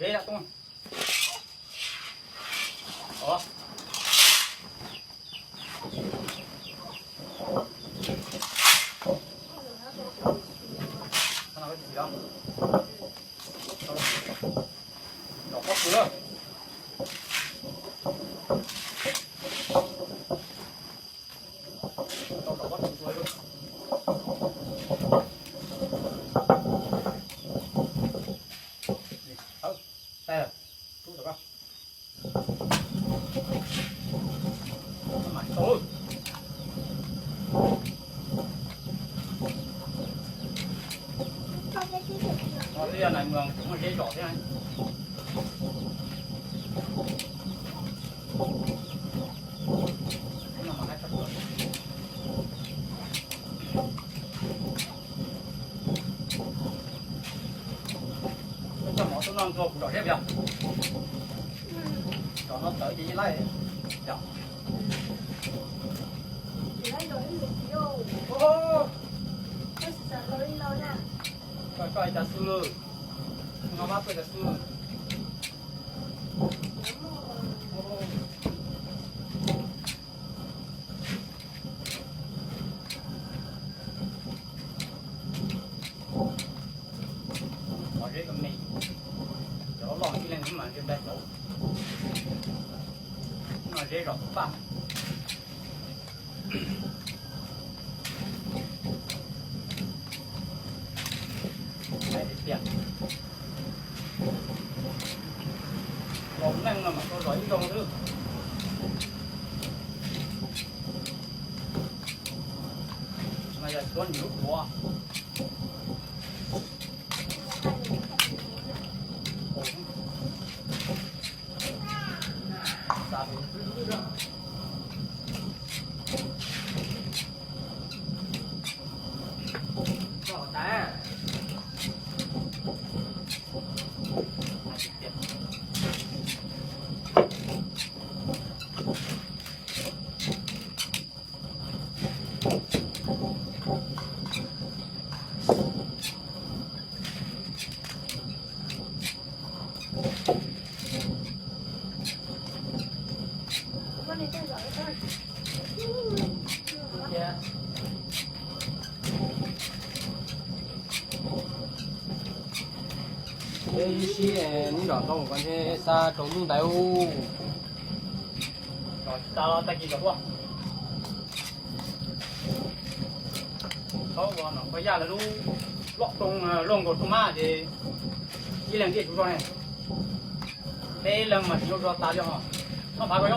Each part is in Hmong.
Ib lab toob. Ov. Rov pob kws. Tau, rub rau koj. Twb yog nais mws tseem muaj zeb zom thiab. Coj mov tuaj noj ntxuag kuv zom zeb yom. Zom no tawv ces yeej laij yom. Koj, koj ib tag xwb, no mab tuaj ib tag xwb. Zeb me, cov loj ib leeg mas ntshe npaj tau, no zeb zom paj. Los neej no mas tau zom ib zoo xwb. Mas yog tuav nws lub duav. Ib sib neb zom ntau ko ntshe xa rau hnub ntawd. Zom tsis tas los tag kis zom dua. Thaub ua nom koj yaj lawv lub loj rooj, loj nkaus rooj mab ces ib leeg tiaj tsuv zog ne. Peb leeg mas tsis zoo zog tas li ho. Noj phav ko,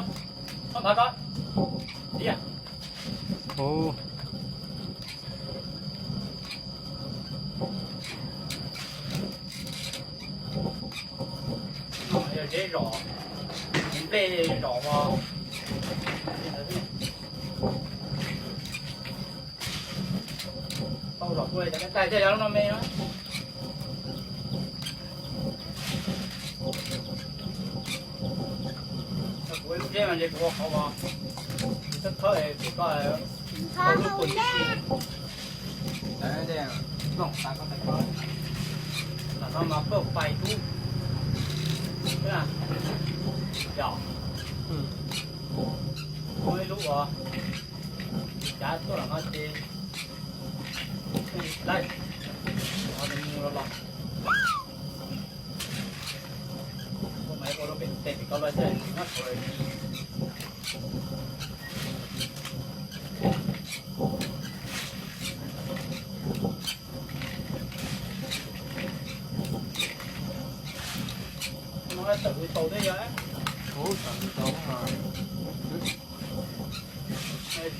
noj phav ko. Tiag. Yog zeb zom, nplej zom os. Tau zom dua li cas, tais thiaj yog lub no me na. Kuv lub zeb mas ntshe kuv ua qhov uas thawb thawb es kuv tau lub pus tib si. Nplooj tas koj tais ko, lam no mas paj pais tub. Yog, muaj ib lub uas cav tuaj los no ces laij, mus los los. Ua mas ua rau pem tes pem ko los xwb, nyob thaum no tawm hws tau thiab yog.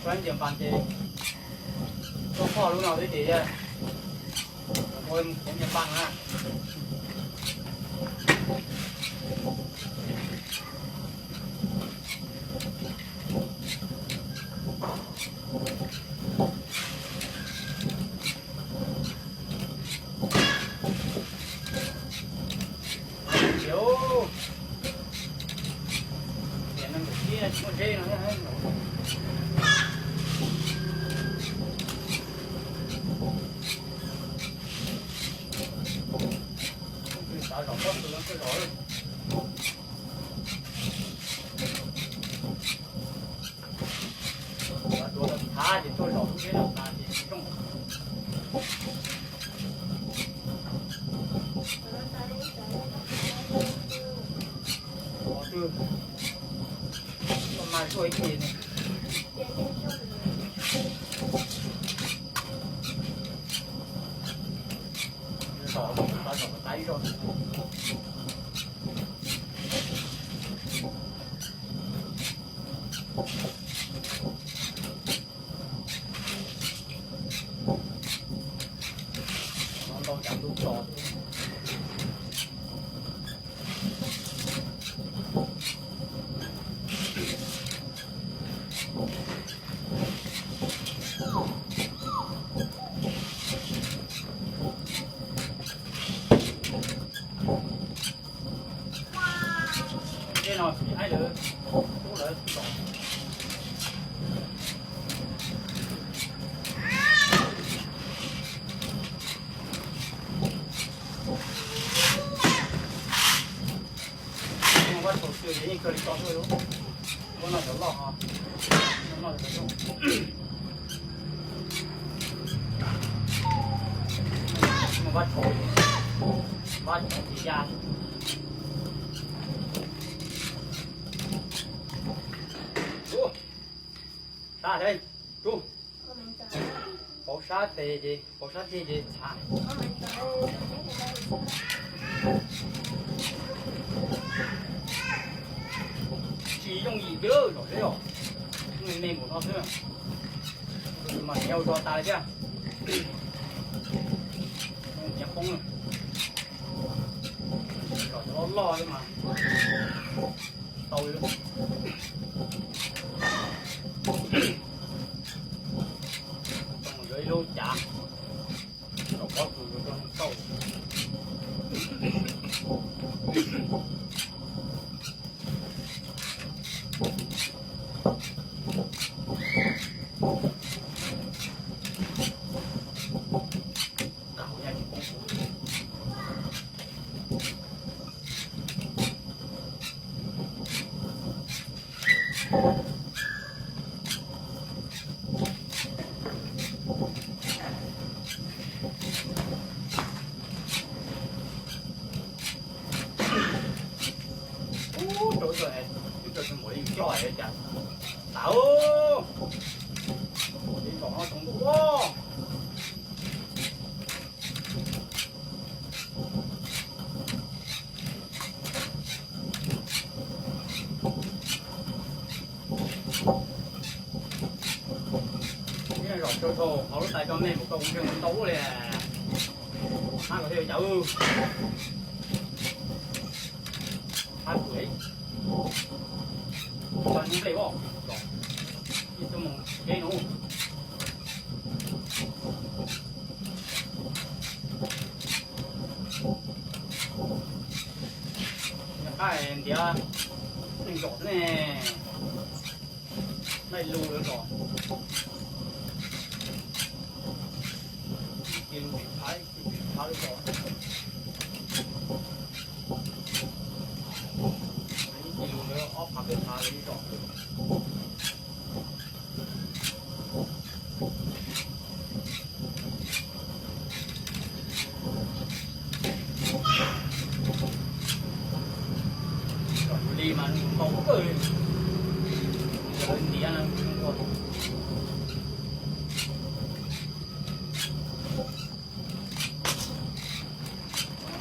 Tsuab nyias npas ces tuaj pog lub no xwb ces yog ua kuv nyias npas na. Tias nees nkaum tsib tsis muaj zeb no. Xav zom pob kws no twb zom. Ces tuaj zaum lub tsheb no tas ces zoo. Ov, twb koj mas zuaj ib ce ne. Zaum, zaum tas ib zaug. Ntau cas ntuj tso. Tej no tsis aib lawv, tub lawv tsis los. Vaj tshau xwb ces yeej kawg li tso xwb. Muab noj cov loj ho. Noj cov zoo. Vaj tshau, vaj tshau tsis ya. Ub, sab thiab, ub. Pauv sab tes ces, pauv sab ceg ces txhav. Tsis yooj yim kiag zaum seb os. Me me npaum no xwb mas niam ua zog tas li thiab. Niam poob lawm. Zaum cov loj loj xwb mas tau li. Yuav ib lub cav. Rau pob kws rau tau. Ub, rau ib co, ib co tsis npaum li coj es cas tas. Ub, ib co no tsaus ntuj ua. Zaum sawv dhau hauv lub tais cov me mus koj kuv ntshe mus ntau ua li. Hab kom thiaj cawv. Hab kuv tso nyob nplej os, ib tuaj mus tsheb no. Nqa ntiav neeg zom ne, nqaij lus lawm zom. Ib ce lus pem phav, ib ce pem phav lawm zom. Ib ce lus lawm ob phav peb phav lawm zom. Kom tus li mas nkaus kawg li, lawv ntiav no ua.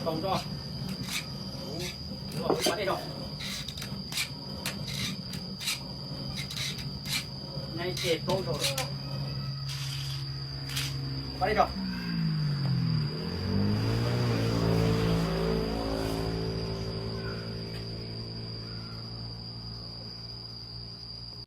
Tau tso, kuv los pab dej tso. Nyob ib ce plaub zaug lawm. Pab dej tso.